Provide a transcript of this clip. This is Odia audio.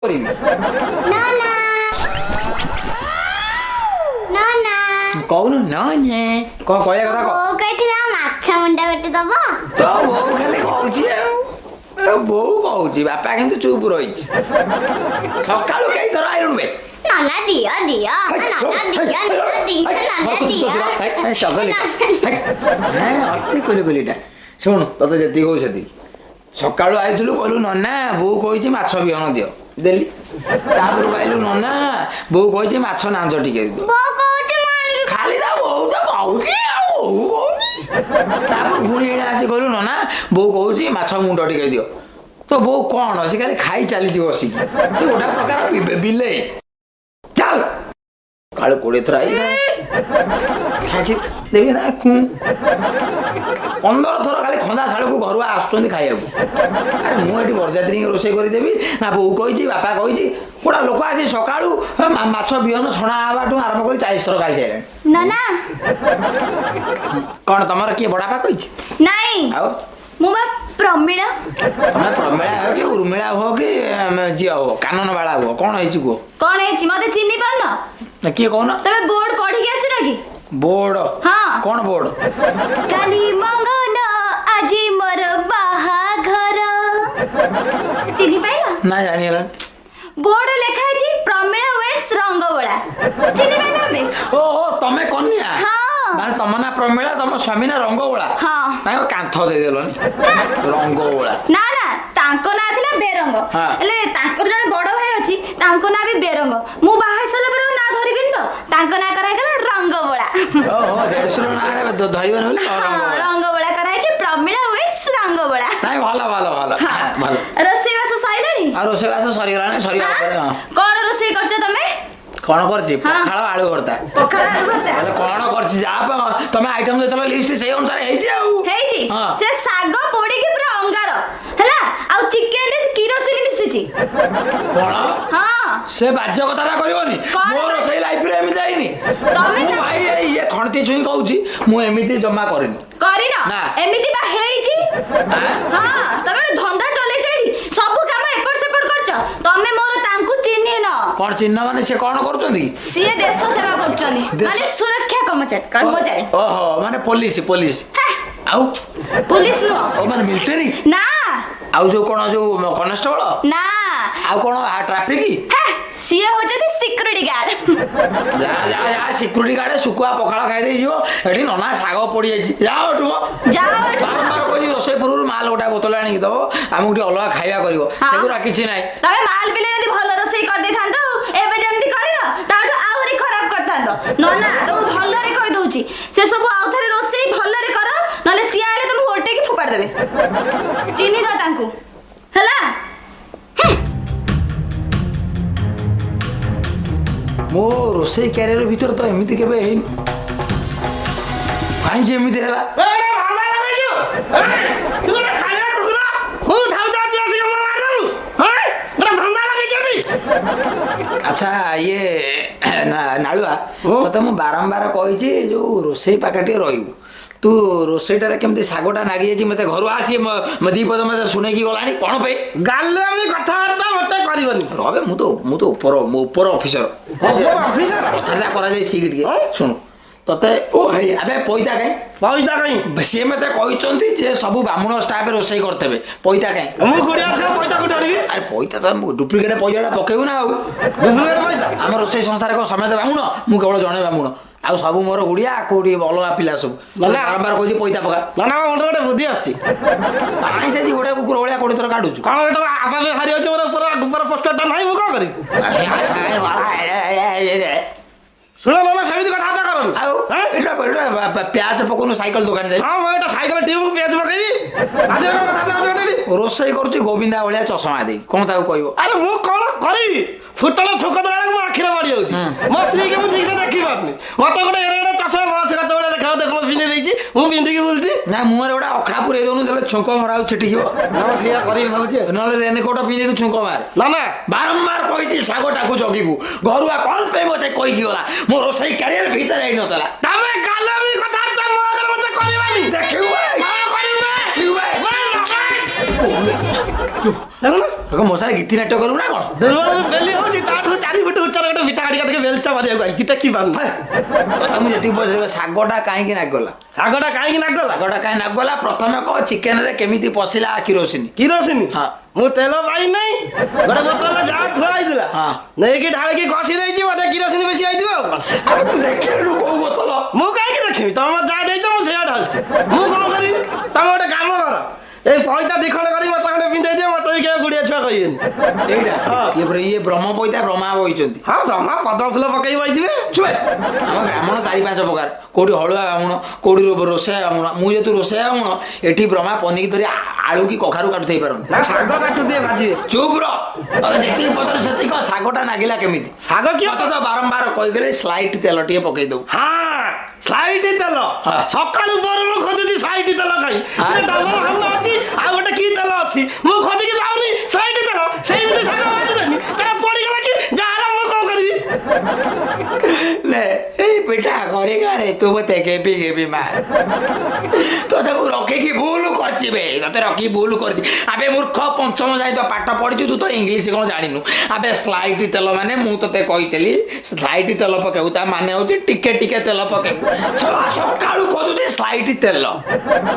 କରିବି। ନନା, ନନା। କହୁନୁ ନ ନେ, କଣ କହିବା କଥା କହ। ବୋଉ କହିଥିଲା ମାଛ ମୁଣ୍ଡ ଗୋଟେ ଦବ। ତ ବୋଉ ଖାଲି କହୁଛି ଆଉ ଏ ବୋଉ କହୁଛି, ବାପା କିନ୍ତୁ ଚୁପ୍ ରହିଛି। ସକାଳୁ କେଇ ଥର ଆଇଲୁଣୁ ବେ? ନନା ଦିଅ ଦିଅ, ନନା ଦିଅ, ନନା ଦିଅ, ନନା ଦିଅ। ଅତି କୁଲି କୁଲିଟା। ଶୁଣୁ, ତତେ ଯେତିକି କହୁ ସେତିକି। ସକାଳୁ ଆଇଥିଲୁ, କହିଲୁ ନନା ବୋଉ କହିଛି ମାଛ ବିହନ ଦିଅ, ଦେଲି। ତାପରକୁ ଆଇଲୁ, ନନା ବୋଉ କହିଛି ମାଛ ନାଞ୍ଜ ଟିକେ ଦିଅ। ବୋଉ କହୁଛି ମୁଁ ଆଣିକି। ଖାଲି ତା ବୋଉ ତ କହୁଛି ଆଉ ବୋଉ କହୁନି। ତାପରେ ପୁଣି ଏଇନା ଆସି କହିଲୁ ନନା ବୋଉ କହୁଛି ମାଛ ମୁଣ୍ଡ ଟିକେ ଦିଅ। ତ ବୋଉ କଣ, ସେ ଖାଲି ଖାଇ ଚାଲିଛି ବସିକି। ସେ ଗୋଟେ ପ୍ରକାର ବିଲେଇ। ଚାଲ, କାଳେ 20 ଥର I ଖାଇଛି ଦେବି ନା ଖୁଁ। 15 ଥର ଖାଲି ଖନ୍ଦା ଶାଳକୁ ଘରୁଆ ଆସୁଛନ୍ତି ଖାଇବାକୁ। ଆରେ ମୁଁ ଏଠି ବରଯାତ୍ରୀଙ୍କୁ ରୋଷେଇ କରିଦେବି ନା ବୋଉ କହିଛି ବାପା କହିଛି। ଗୋଟା ଲୋକ ଆସି ସକାଳୁ ମାଛ ବିହନ ଛଣା ହେବାଠୁ ଆରମ୍ଭ କରି 40 ଥର ଖାଇସାରିଲାଣି। ନନା। କଣ ତମର କିଏ ବଡ଼ାପା କହିଛି? ନାଇଁ। ଆଉ? ମୁଁ ବା ପ୍ରମିଳା। ତମେ ପ୍ରମିଳା ହୁଅ କି ଉର୍ମିଳା ହୁଅ କି ଝିଅ ହୁଅ, କାନନ ବାଳା ହୁଅ, କଣ ହେଇଛି କୁହ। କଣ ହେଇଛି, ମତେ ଚିହ୍ନି ପାରୁନ? ନା, କିଏ କହୁନ? ତମେ ବୋର୍ଡ ପଢିକି ଆସିନ କି? ବୋର୍ଡ? ହଁ। କଣ ବୋର୍ଡ? କାଲି ମଙ୍ଗନ, ଆଜି ମୋର ବାହାଘର। ଚିହ୍ନି ପାଇଲ? ନା, ଜାଣିହେଲାନି। ବୋର୍ଡ ଲେଖା ହେଇଛି ପ୍ରମିଳା ୱେଡ୍ସ ରଙ୍ଗବୋଳା। ଚିହ୍ନି ପାଇଲ ଏବେ? ଓହୋ, ତମେ କନ୍ୟା? ହଁ। ମାନେ ତମ ନା ପ୍ରମିଳା, ତମ ସ୍ୱାମୀ ନା ରଙ୍ଗବୋଳା? ହଁ। ନାଇଁ, କାନ୍ଥ ଦେଇଦେଲନି, ରଙ୍ଗବୋଳା। ନା ନା, ତାଙ୍କ ନାଁ ଥିଲା ବେରଙ୍ଗ। ହେଲେ ତାଙ୍କର ଜଣେ ବଡ ଭାଇ ଅଛି, ତାଙ୍କ ନାଁ ବି ବେରଙ୍ଗ। ମୁଁ ବାହା ହେଇ ସାରିଲା ପରେ ଆଉ ନାଁ ଧରିବିନି ତ, ତାଙ୍କ ନାଁ କରାହେଇଗଲା ରଙ୍ଗବୋଳା। ଓହୋ, ଦେଢଶୁର ନାଁରେ ଧରିବନି ବୋଲି ରଙ୍ଗବୋଳା। ରଙ୍ଗବୋଳା କରାହେଇଛି, ପ୍ରମିଳା ୱେଡ୍ସ ରଙ୍ଗବୋଳା। ନାଇଁ, ଭଲ ଭଲ ଭଲ ଭଲ। ରୋଷେଇ ବାସ ସରିଲାଣି? ଆଉ ରୋଷେଇ ବାସ ସରିଗଲାଣି, ସରିବା ଉପରେ। ହଁ। କଣ ରୋଷେଇ କରିଛ ତମେ? କଣ କରିଛି? ପଖାଳ ଆଳୁ ଭର୍ତ୍ତା। ପଖାଳ ଆଳୁ ଭର୍ତ୍ତା। ହେଲେ କଣ କରିଛି? ଯାହା ତମେ ଆଇଟମ ଦେଇଥିଲ ଲିଷ୍ଟ, ସେଇ ଅନୁସାରେ ହେଇଛି ଆଉ। ହେଇଛି? ହଁ। ସେ ଶାଗ ପୋଡିକି ପୁରା ଅଙ୍ଗାର ହେଲା, ଆଉ ଚିକେନ ରେ କିରୋସିନ ମିଶିଛି। କଣ? ହଁ। ସେ ବାଜ୍ୟ କଥାଟା କରିବନି। କଣ? ମୋର ସେଇ ଲାଇଫରେ ଏମିତି ହେଇନି। ତମେ ମୁଁ ଭାଇ ଏଇ ଇଏ ଖଣତି ଛୁଇଁ କହୁଛି, ମୁଁ ଏମିତି ଜମା କରିନି। କରିନ? ନା। ଏମିତି ବା ହେଇଛି। ଆଁ? ହଁ, ତମେ ଗୋଟେ ଧନ୍ଦା ଚଲେଇଛ ଏଠି, ସବୁ କାମ ଏପଟ ସେପଟ କରୁଛ ତମେ। ମୋର ତାଙ୍କୁ ଚିହ୍ନିନ। କଣ ଚିହ୍ନ ମାନେ, ସେ କଣ କରୁଛନ୍ତି? ସିଏ ଦେଶ ସେବା କରୁଛନ୍ତି। ମାନେ ସୁରକ୍ଷା କର୍ମଚାରୀ। ଓହୋ, ମାନେ ପୋଲିସ ପୋଲିସ? ହେ, ଆଉ? ପୋଲିସ ନୁହଁ। ଓ, ମାନେ ମିଲିଟାରୀ? ନା। ଆଉ ଯୋଉ କଣ, ଯୋଉ କନେଷ୍ଟବଳ? ନା। ଆଉ କଣ, ଟ୍ରାଫିକ? ହେ, ସିଏ ହଉଛନ୍ତି ସିକ୍ୟୁରିଟି ଗାର୍ଡ। ଯା ଯା ଯା, ସିକ୍ୟୁରିଟି ଗାର୍ଡ ଶୁଖୁଆ ପଖାଳ ଖାଇ ଦେଇଯିବ। ଏଠି ନନା ଶାଗ ପଡିଯାଇଛି, ଯାଅ ଏଠୁ ମ। ଯାଅ ଏଠୁ। ବାରମ୍ବାର କହୁଛି, ରୋଷେଇ ପୂର୍ବରୁ ମାଲ ଗୋଟେ ବୋତଲ ଆଣିକି ଦବ, ଆମକୁ ଟିକେ ଅଲଗା ଖାଇବା କରିବ। ସେଗୁରା କିଛି ନାହିଁ। ତମେ ମାଲ ପିଲେ ଯଦି ଭଲ ରୋଷେଇ କରିଦେଇଥାନ୍ତ, ଏବେ ଯେମିତି କରିବ ତାଠୁ ଆହୁରି ଖରାପ କରିଥାନ୍ତ। ନନା, ତମକୁ ଭଲରେ କହିଦଉଛି, ସେ ସବୁ ଆଉ ଥରେ ରୋଷେଇ ଭଲରେ କର, ନହେଲେ ସିଏ ଆଇଲେ ତମକୁ ଓଲଟେଇକି ଫୋପାଡ଼ି ଦେବେ। ଚିହ୍ନିନ ତାଙ୍କୁ ହେଲା। ମୋ ରୋଷେଇ କ୍ୟାରିୟର ଭିତରେ ତ ଏମିତି କେବେ ହେଇନି। କାହିଁକି ଏମିତି ହେଲା? ତୁ ଗୋଟେ ଖାଇବା କୁକୁର, ମୁଁ ଥାଉ ଅଛି, ଆସିକି ମୋ ମାରିଦେବୁ। ଗୋଟେ ଧନ୍ଦା ଲଗେଇଛନ୍ତି। ଆଚ୍ଛା ଇଏ ନାଳୁଆ, ତତେ ମୁଁ ବାରମ୍ବାର କହିଛି ଯୋଉ ରୋଷେଇ ପାଖରେ ଟିକେ ରହିବୁ। ତୁ ରୋଷେଇଟାରେ କେମିତି ଶାଗଟା ନାଗି ଯାଇଛି, ମତେ ଘରୁ ଆସି ଦି ପଦ ମତେ ଶୁଣେଇକି ଗଲାଣି, କଣ ପାଇଁ? ଗାଲୁଆମି କଥାବାର୍ତ୍ତା ମତେ କରିବନି। ରବେ, ମୁଁ ତ ଉପର, ମୁଁ ଉପର ଅଫିସର। ଉପର ଅଫିସର? କଥାଟା କରାଯାଇ ଶିଖ ଟିକେ। ହଁ? ଶୁଣୁ, ତତେ ଓ ହେଇ, ଆବେ ପଇତା କାଇଁ? ପଇତା କାଇଁ? ସିଏ ମତେ କହିଛନ୍ତି ଯେ ସବୁ ବାମୁଣ ଷ୍ଟାଫ ରୋଷେଇ କରିଦେବେ। ପଇତା କାଇଁ? ମୁଁ କୁଡିଆ ଛୁଆ, ପଇତା କୋଉଠି ଆଣିବି? ଆରେ ପଇତା ତ ଡୁପ୍ଲିକେଟ ପଇସାଟା ପକେଇବୁ ନା ଆଉ। ଡୁପ୍ଲିକେଟ ପଇତା? ଆମ ରୋଷେଇ ସଂସ୍ଥାରେ କଣ ସମସ୍ତେ ବାମୁଣ? ମୁଁ କେବଳ ଜଣେ ବାମୁଣ, ଆଉ ସବୁ ମୋର ଓଡ଼ିଆ, କୋଉଠି ଅଲଗା ପିଲା ସବୁ। ନା। ବାରମ୍ବାର କହୁଛି ପଇତା ପକା। ନା ନା, ମୋ ମୁଣ୍ଡରେ ଗୋଟେ ବୁଦ୍ଧି ଆସିଛି। କାଇଁ ସେ ଗୋଟେ କୁକୁର ଭଳିଆ 20 ଥର କାଢୁଛୁ? କଣ ଗୋଟେ ଆପା ବାହାରି ଅଛି, ମୋର ଉପର ଉପର ପୋଷ୍ଟରଟା ନାହିଁ, ମୁଁ କଣ କରିବି? ଶୁଣ ନନା, ସେମିତି କଥାବାର୍ତ୍ତା କରନି। ଆଉ? ଆଁ? ଏଇଟା ଏଇଟା ପ୍ୟାଚ ପକଉନୁ ସାଇକେଲ ଦୋକାନ ଯାଇ। ହଁ, ମୁଁ ଏଇଟା ସାଇକେଲ ଟ୍ୟୁବ୍ ପିଆଜ ପକେଇବି। ଆଜି କଣ କଥାବାର୍ତ୍ତା କରୁଛ ଏଠି? ରୋଷେଇ କରୁଛି ଗୋବିନ୍ଦା ଭଳିଆ ଚଷମା ଦେଇ, କଣ ତାକୁ କହିବ? ଆରେ ମୁଁ କଣ କରିବି? ଫୁଟଣ ଛୁଙ୍କ ଦେଲା ବେଳକୁ ମୋ ଆଖିରେ ପଡି ଯାଉଛି। ମୋ ସ୍ତ୍ରୀକି ମୁଁ ଠିକ ସେ ଦେଖି ପାରୁନି। ମତେ ଗୋଟେ ଏଡ଼େ ଏଡ଼େ ଚଷମା ବୟସ ଗଛ ଭଳିଆ ଦେଖା ଦେଖ ପିନ୍ଧି ଦେଇଛି, ମୁଁ ପିନ୍ଧିକି ବୁଲୁଛି। ନା, ମୁହଁରେ ଗୋଟେ ଅଖା ପୁରେଇ ଦଉନୁ, ତାହେଲେ ଛୁଙ୍କ ମରା ଆଉ ଛିଟିକିବ। ନା, ମୁଁ ସେଇଆ କରିବି ଭାବୁଛି ଆଉ। ନହେଲେ ରେନକୋଟ ପିନ୍ଧିକି ଛୁଙ୍କ ମାରେ। ନା ନା। ବାରମ୍ବାର କହିଛି ଶାଗଟାକୁ ଜଗିବୁ। ଘରୁଆ କଣ ପାଇଁ ମତେ କହିକି ଗଲା? ମୋ ରୋଷେଇ କ୍ୟାରିୟର ଭିତରେ ହେଇନଥିଲା। ତମେ ଗାଲୁଆମି କଥାବାର୍ତ୍ତା ମୋ ଆଗରେ ମତେ କରିବନି। ଦେଖିବୁ ବେ। ହଁ, କରିବୁ ବେ। ଦେଖିବୁ ବେ। ବେ, ବେ। ଦେଖୁନ। ମୋ ସାଙ୍ଗରେ ଗୀତି ନାଟ୍ୟ କରିବୁ ନା କଣ? ଦୁର୍ବଳରୁ ବେଲି ହଉଛି, ତାଠୁ 4 ଫୁଟ ଉଚ୍ଚରେ ଗୋଟେ ପିଠା କାଟିକା ଟିକେ ବେଲଚା ମାରିବାକୁ ଆଇଛି, ଟେକି ପାରୁନି। ତତେ ମୁଁ ଯେତିକି ପଇସା, ଶାଗଟା କାହିଁକି ନାଗିଗଲା? ଶାଗଟା କାହିଁକି ନାଗଲା? ଶାଗଟା କାହିଁ ନାଗିଗଲା? ପ୍ରଥମେ କହ, ଚିକେନରେ କେମିତି ପଶିଲା କିରୋସିନି? କିରୋସିନି? ହଁ। ମୁଁ ତେଲ ପାଇ ନାହିଁ, ଗୋଟେ ବୋତଲରେ ଯାହା ଥୁଆ ହେଇଥିଲା ନେଇକି ଢାଳିକି ଘଷି ଦେଇଛି, ବୋଧେ କିରୋସିନି ବେଶୀ ହେଇଥିବ ଆଉ କଣ। ଆବେ, ତୁ ଦେଖିଲୁ କୋଉ ବୋତଲ? ମୁଁ କାହିଁକି ଦେଖିବି? ତମ ଯାହା ଦେଇଛ ମୁଁ ସେଇଆ ଢାଳିଛି, ମୁଁ କଣ କରିବି? ତମେ ଗୋଟେ କାମ କର, ଏଇ ପଇତା 2 ଖଣ୍ଡ କରି ମତେ ଖଣ୍ଡେ ପିନ୍ଧେଇ ଦିଅ, ମତେ ବି କେବେ ଗୁଡିଆ ଛୁଆ କହିବେନି। ଏଇଟା? ହଁ। ଇଏ ବ୍ରହ୍ମ ପଇତା, ବ୍ରହ୍ମା ବହିଛନ୍ତି। ହଁ, ବ୍ରହ୍ମା ପଦ୍ମ ଫୁଲ ପକେଇ ବହିଥିବେ। ଚୁପେ। ଆମ ବ୍ରାହ୍ମଣ ଚାରି ପାଞ୍ଚ ପ୍ରକାର, କୋଉଠି ହଳୁଆ ବ୍ରାହ୍ମଣ, କୋଉଠି ରୋଷେଇଆ ବ୍ରାହ୍ମଣ। ମୁଁ ଯେହେତୁ ରୋଷେଇଆ ବ୍ରାହ୍ମଣ, ଏଠି ବ୍ରହ୍ମା ପନିକି ଧରି ଆଳୁ କି କଖାରୁ କାଟୁଥାଇ ପାରନ୍ତି। ନା, ଶାଗ କାଟୁଥିବେ, ଭାଜିବେ। ଚୁପ୍ ର। ତତେ ଯେତିକି ପଚାରୁ ସେତିକି କହ, ଶାଗଟା ନାଗିଲା କେମିତି? ଶାଗ କିଏ? ମତେ ତ ବାରମ୍ବାର କହିଗଲେ ସ୍ଲାଇଟ୍ ତେଲ ଟିକେ ପକେଇ ଦବୁ। ହଁ, ସ୍ଲାଇଟ୍ ତେଲ। ସକାଳୁ ପହରୁ ମୁଁ ଖୋଜୁଛି ସ୍ଲାଇଟ୍ ତେଲ କାଇଁ। ଡବଲ ହାନ ଅଛି, ଆଉ ଗୋଟେ କି ତେଲ ଅଛି, ମୁଁ ଖୋଜିକି ପାଉନି ସ୍ଲାଇଟ୍ ତେଲ। ସେଇମିତି ଶାଗ ଭାଜିଦେନି, ତାର ପଡିଗଲା କି ଯାହା ହେଲା, ମୁଁ କଣ କରିବି? ଲେ, ଏଇ ପିଠା କରିଗାରେ ତୁ ମତେ ଗେବି ଗେବି ମାର। ତୋତେ ମୁଁ ରଖିକି ଭୁଲ କରିଛି ବେ, ତତେ ରଖିକି ଭୁଲ କରିଛି। ଆବେ ମୂର୍ଖ, ପଞ୍ଚମ ଯାଇ ତ ପାଠ ପଢିଛୁ, ତୁ ତ ଇଂଲିଶ କଣ ଜାଣିନୁ? ଆବେ, ସ୍ଲାଇଟ୍ ତେଲ ମାନେ ମୁଁ ତତେ କହିଥିଲି ସ୍ଲାଇଟ୍ ତେଲ ପକେଇବୁ, ତା ମାନେ ହଉଛି ଟିକେ ଟିକେ ତେଲ ପକେଇବୁ। ସକାଳୁ ଖୋଜୁଛି ସ୍ଲାଇଟ୍ ତେଲ।